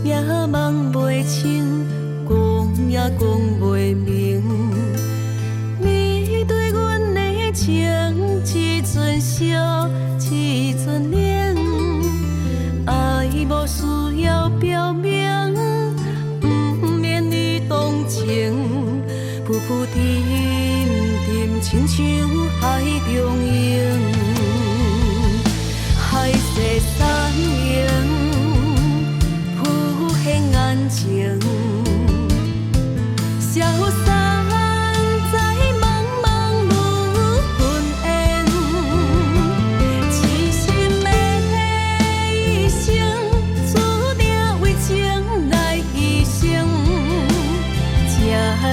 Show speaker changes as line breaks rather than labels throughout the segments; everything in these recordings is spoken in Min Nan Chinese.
也摸袂清，講也講袂明。你對阮的情，一陣燒，一陣冷。愛無需要表明，毋免你同情。浮浮沉沉，親像海中蠅。海誓山盟，浮現眼前。消散在茫茫如雲煙。痴心的一生，注定為情來犧牲，才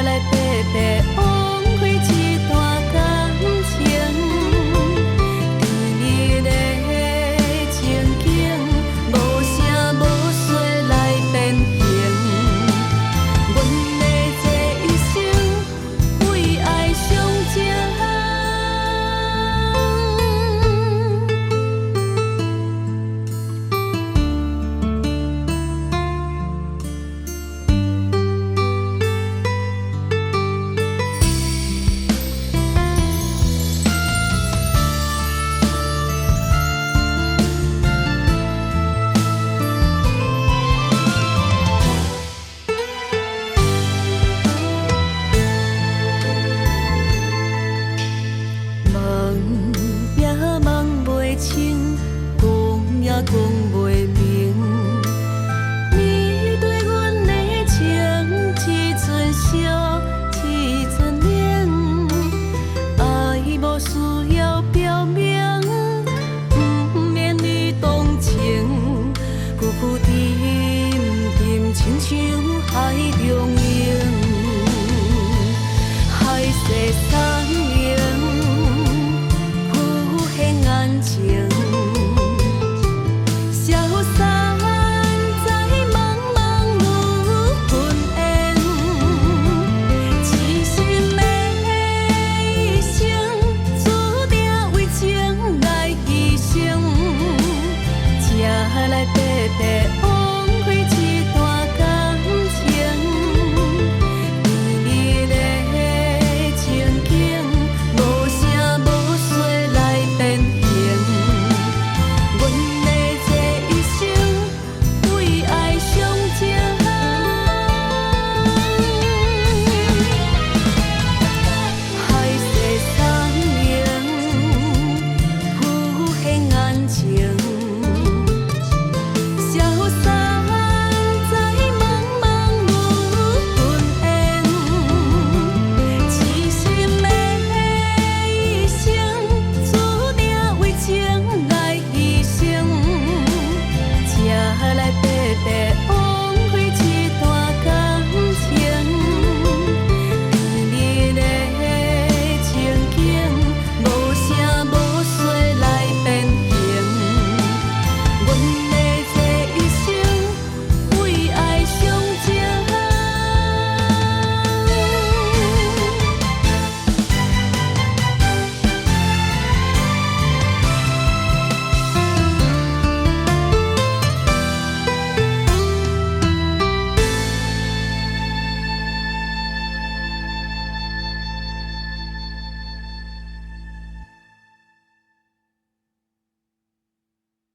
來白白枉費這段感情。甜蜜的情景，無聲無說來變形。阮的這一生，為愛相情。摸也摸袂清，講也講袂明。你對阮的情，一陣燒，一陣冷。愛無需要表明，毋免你同情。浮浮沉沉，親像海中